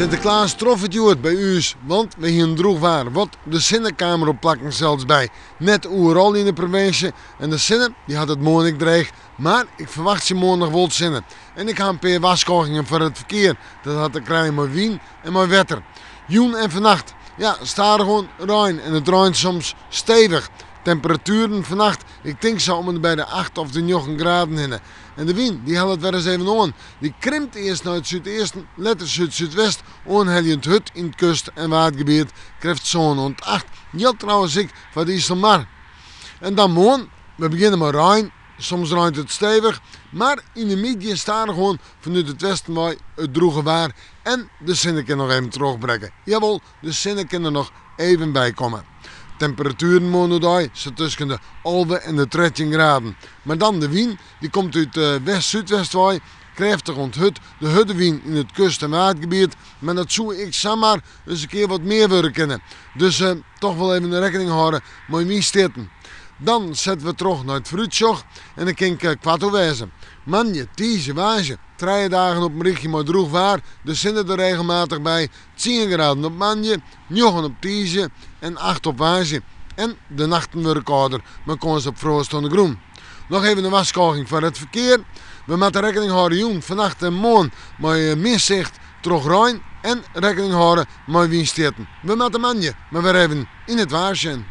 Sinteklaas trof it hjoed by ús, want we hienen drûch waar. Wat de sinne kaam der op plakken sels by. Net oeral yn de provinsje. En de sinne dy hat it moarn ek dreech. Mar ik ferwachtsje moarn noch wol sinne. En ik ha in pear warskôgingen foar it ferkear. Dat hat te krijen mei wyn en mei wetter. Jûn en fannacht, ja, stadichoan rein en it reint soms stevich. Temperatueren fannacht, ik tink sa om en by de acht of de njoggen graden hinne. En de wyn, dy hellet wer ris even oan. Dy krimpt earst nei it súdeasten, letter súd-súdwest, oanheljend hurd yn it kust en waadgebiet, krêft sân oant acht. Jildt trouwens ek foar de Iselmar. En dan moarn, we begjinne mei rein. Soms reint it stevich, mar yn de middei stadichoan fanút it westen wei it drûge waar en de sinne kin noch even trochbrekke. Jawol, de sinne kin der noch even by komme. Temperatueren moarn oerdei sa tusken de 11 en de 13 graden. Mar dan de wyn, dy komt út west-súdwest wei, krêftich oant hurd, de hurde wyn yn it kust en waadgebiet, mar dat soe ek samar ris in kear wat mear wurde kinne. Dus toch wol even rekkening hâlde mei wynstjitten. Dan sette we troch nei it foarútsjoch en dan kin ik koart oer wêze. Moandei, tiisdei, woansdei, trije dagen op in rychje mei drûch waar, de sinne der regelmatich by, tsien graden op moandei, njoggen op tiisdei en acht op woansdei. En de nachten wurde kâlder mei kâns op froast oan de grûn. Noch even in warskôging foar it ferkear. We moatte rekkening hâlde jûn, fannacht en moarn mei min sicht troch rein en rekkening hâlde mei wynstjitten. We moatte moandei mar wer even yn it waar sjen.